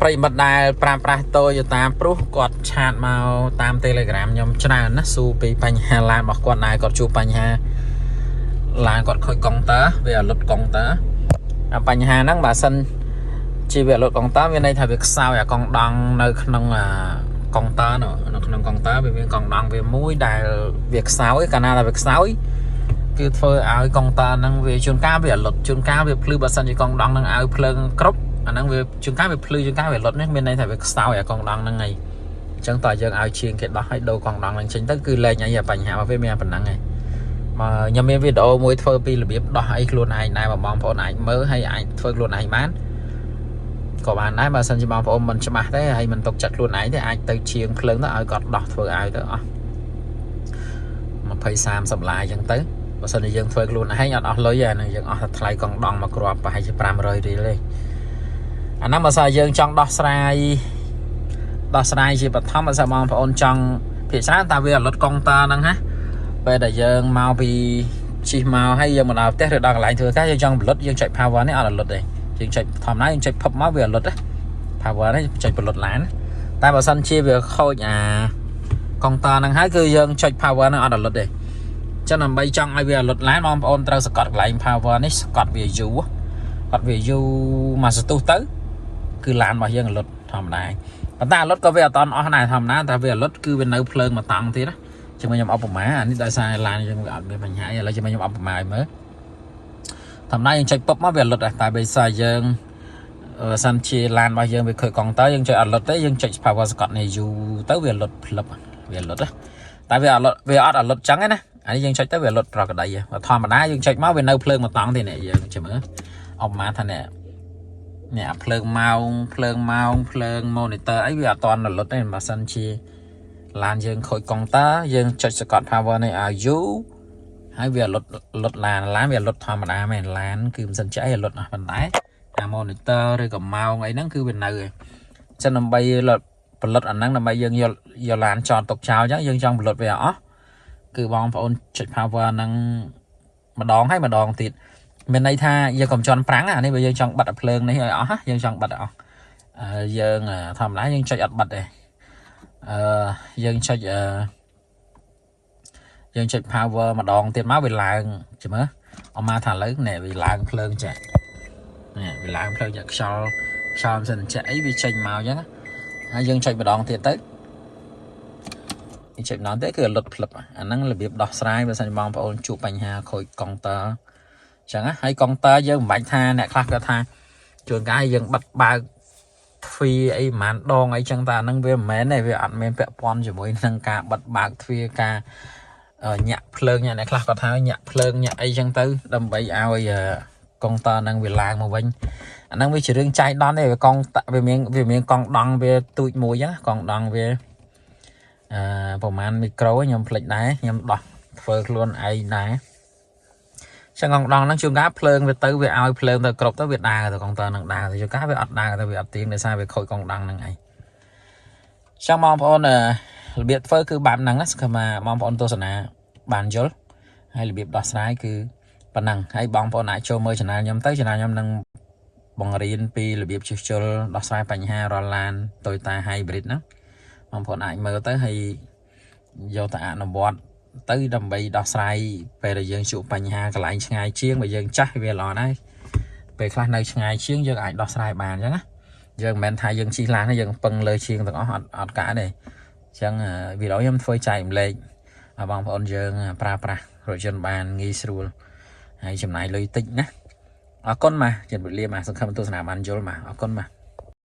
ប្រិយមិត្តដែលប្រើប្រាស់ Toyota Prius គាត់ chat មកតាម Telegram ខ្ញុំច្រើនណាសួរពីបញ្ហាឡានរបស់គាត់ដែរគាត់ជួបបញ្ហាឡានគាត់ខូចកុងទ័រវាអត់លុតកុងទ័រអាបញ្ហាហ្នឹងបើសិនជាវាអត់លុតកុងទ័រវាន័យថាវាខ្សោយអាកុងដង់នៅក្នុងអាកុងទ័រនោះនៅក្នុងកុងទ័រវាមានកុងដង់វាមួយដែលវាខ្សោយកាលណាតែវាខ្សោយគឺធ្វើឲ្យកុងទ័រហ្នឹងវាជួនកាលវាអត់លុតជួនកាលវាភ្លឺបើសិនជាកុងដង់ហ្នឹងឲ្យភ្លើងគ្រប់អាហ្នឹងវាជួនកាលវាភ្លឺជួនកាលវាលុតនេះមានន័យថាវាខ្សោយអាកុងដង់ហ្នឹងហើយអញ្ចឹងតើយើងឲ្យជាងគេដោះឲ្យដូរកុងដង់ហ្នឹងចេញទៅគឺលែងអីអាបញ្ហារបស់វាមានប៉ុណ្ណឹងហើយមកខ្ញុំមានវីដេអូមួយធ្វើពីរបៀបដោះអីខ្លួនឯងដែរបងប្អូនអាចមើលហើយអាចធ្វើខ្លួនឯងបានក៏បានដែរបើសិនជាបងប្អូនមិនច្បាស់ទេហើយមិនទុកចិត្តខ្លួនឯងទេអាចទៅជាងភ្លើងទៅឲ្យគាត់ដោះធ្វើឲ្យទៅអស់20 30ឡាយអញ្ចឹងទៅបើសិនជាយើងធ្វើខ្លួនឯងអត់អស់លុយទេអានឹងយើងអស់តែថ្លៃកង់ដង់មកគ្រាប់ប្រហែលជា500រៀលទេអាហ្នឹងបើសិនយើងចង់ដោះស្រាយដោះស្រាយជាបឋមបើសិនបងប្អូនចង់ភាគច្រើនតើវាអត់លុតកុងតើហ្នឹងណាពេលដែលយើងមកពីជិះមកហើយយើងមកដល់ផ្ទះឬដល់កន្លែងធ្វើការយើងចង់ផលិតយើងចុច power នេះអត់លុតទេយើងចុចធម្មតាយើងចុចភឹបមកវាអត់លុតទេ power នេះចុចផលិតឡានតែបើសិនជាវាខូចអាកុងតើហ្នឹងហើយគឺយើងចុច power ហ្នឹងអត់លុតទេចឹងដើម្បីចង់ឲ្យវាលុតឡានបងប្អូនត្រូវសង្កត់កន្លែង power នេះសង្កត់វាយូរកត់វាយូរមកសន្ទុះទៅគឺឡានរបស់យើងលុតធម្មតាប៉ុន្តែលុតក៏វាអត់តន់អស់ដែរធម្មតាតែវាលុតគឺវានៅភ្លើងមកតង់ទៀតណាជាមួយខ្ញុំអបមាអានេះដោយសារឡានយើងវាអត់មានបញ្ហាឥឡូវជាមួយខ្ញុំអបមាឲ្យមើលធម្មតាយើងចុចពុបមកវាលុតដែរតែបើសារយើងសិនជាឡានរបស់យើងវាខូចកង់តើយើងចុចអត់លុតទេយើងចុច power សកត់នេះយូរទៅវាលុតផ្លឹបវាលុតណាតែវាអត់លុតវាអត់អត់លុតចឹងទេណាអានេះយើងចុចទៅវាលុតប្រកដីធម្មតាយើងចុចមកវានៅភ្លើងមកតង់ទេនេះយើងចាំមើលអបមាថានេះនេះអាភ្លើងម៉ោងភ្លើងម៉ោងភ្លើង monitor អីវាអត់តន់លុតទេបើសិនជាឡានយើងខូចកុងតើយើងចុចសកត់ power នេះឲ្យយូរហើយវាលុតលុតឡានឡានវាលុតធម្មតាមែនឡានគឺមិនសិនចេះឲ្យលុតអស់ប៉ុន្តែអា monitor ឬក៏ម៉ោងអីហ្នឹងគឺវានៅឯងចឹងដើម្បីលុតផលិតអាហ្នឹងដើម្បីយើងយកយកឡានចតទុកចោលចឹងយើងចង់ផលិតវាអស់គឺបងប្អូនចុច power ហ្នឹងម្ដងហើយម្ដងទៀតមានន័យថាយើងកុំជន់ប្រាំងអានេះបើយើងចង់បិទឲ្យភ្លើងនេះឲ្យអស់យើងចង់បិទឲ្យអស់យើងធម្មតាយើងចុចអត់បិទទេអឺយើងចុចអឺយើងចុច power ម្ដងទៀតមកវាឡើងចាំមើលអមថាឥឡូវនេះវាឡើងភ្លើងចានេះវាឡើងភ្លើងចាខ្យល់ខ្យល់មិនសិនចាក់អីវាចេញមកអញ្ចឹងហើយយើងចុចម្ដងទៀតទៅចុចម្ដងទៀតគឺលុតផ្លឹបអាហ្នឹងរបៀបដោះស្រាយបើសិនជាបងប្អូនជួបបញ្ហាខូចកុងទ័រអញ្ចឹងណាហើយកុងទ័រយើងមិនបាច់ថាអ្នកខ្លះគាត់ថាជួនកាលយើងបិទបើកទ្វារអីប្រហែលដងអីចឹងតែអាហ្នឹងវាមិនមែនទេវាអត់មានពាក់ព័ន្ធជាមួយនឹងការបិទបើកទ្វារការញាក់ភ្លើងអ្នកខ្លះគាត់ថាញាក់ភ្លើងញាក់អីចឹងទៅដើម្បីឲ្យកុងទ័រហ្នឹងវាឡើងមកវិញអាហ្នឹងវាជារឿងចៃដន្យទេវាកងវាមានវាមានកង់ដង់វាទូចមួយចឹងកង់ដង់វាប្រហែលមីក្រូខ្ញុំភ្លេចដែរខ្ញុំដោះធ្វើខ្លួនឯងដែរចឹងកង់ដង់ហ្នឹងជួនកាលភ្លើងវាទៅវាឲ្យភ្លើងទៅគ្រប់ទៅវាដើរទៅកង់តើនឹងដើរទៅជួនកាលវាអត់ដើរទៅវាអត់ទៀងដោយសារវាខូចកង់ដង់ហ្នឹងឯងចឹងបងប្អូនរបៀបធ្វើគឺបែបហ្នឹងណាគឺមកបងប្អូនទស្សនាបានយល់ហើយរបៀបដោះស្រាយគឺប៉ុណ្ណឹងហើយបងប្អូនអាចចូលមើល channel ខ្ញុំទៅ channel ខ្ញុំនឹងបង្រៀនពីរបៀបជួសជុលដោះស្រាយបញ្ហារាល់ឡាន Toyota Hybrid ហ្នឹងបងប្អូនអាចមើលទៅហើយយកទៅអនុវត្តទៅដើម្បីដោះស្រាយពេលដែលយើងជួបបញ្ហាកន្លែងឆ្ងាយជាងបើយើងចាស់វាល្អដែរពេលខ្លះនៅឆ្ងាយជាងយើងអាចដោះស្រាយបានអញ្ចឹងណាយើងមិនមែនថាយើងជិះឡានយើងពឹងលើជាងទាំងអស់អត់អត់កើតទេអញ្ចឹងវីដេអូខ្ញុំធ្វើចែកម្លែកឲ្យបងប្អូនយើងប្រើប្រាស់រថយន្តបានងាយស្រួលហើយចំណាយលុយតិចណាអរគុណបាទជម្រាបលាបាទសង្ឃឹមទស្សនាបានយល់បាទអរគុណបាទ។